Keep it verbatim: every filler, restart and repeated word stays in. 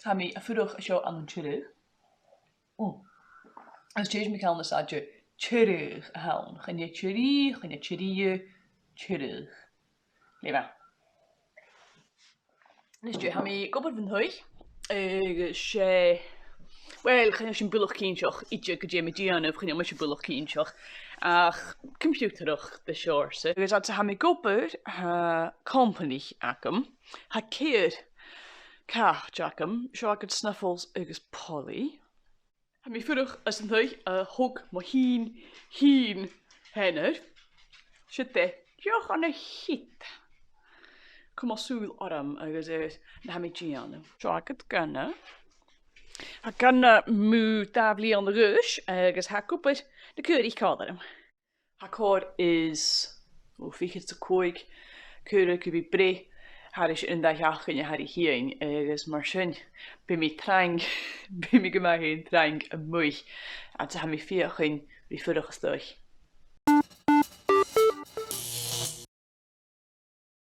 Tha mi a' fuireach an seo ann an Tiriodh. Ò. Is tha mi a' cantainn gur e Tiriodh a th' ann. Chan e Tiriodh, chan e Tiriodh, Tiriodh. Glè mhath. Nis, tha mi ag obair bhon taigh. Agus 's e, well, chan eil sinn buileach cinnteach idir gu dè tha mi a' dèanamh, chan eil mise buileach cinnteach. Ach coimpiutaireachd de sheòrsa. Agus fhad 's a tha mi ag obair, tha companaich agam. Tha ceithir cait agam. Seo agad Snuffles agus Polly. Tha mi a' fuireach anns an taigh a thog mo shinn fhìn fhèin air. Siud e, deoch ann a shìth. Cùm sùil orm agus, eh, na tha mi a' dèanamh. Seo agad Gunna. Tha Gunna mu dhà bhliadhna a dh'aois agus tha e ag obair na caoraich còmhla rium. Tha còir is, ò, fichead 's a còig caora gu bhith breith thairis air an dà sheachdain a tha ri thighinn, agus mar sin, bidh mi trang, bidh mi gu math fhèin trang a-muigh, agus tha mi a' feuchainn ri fuireach a-staigh.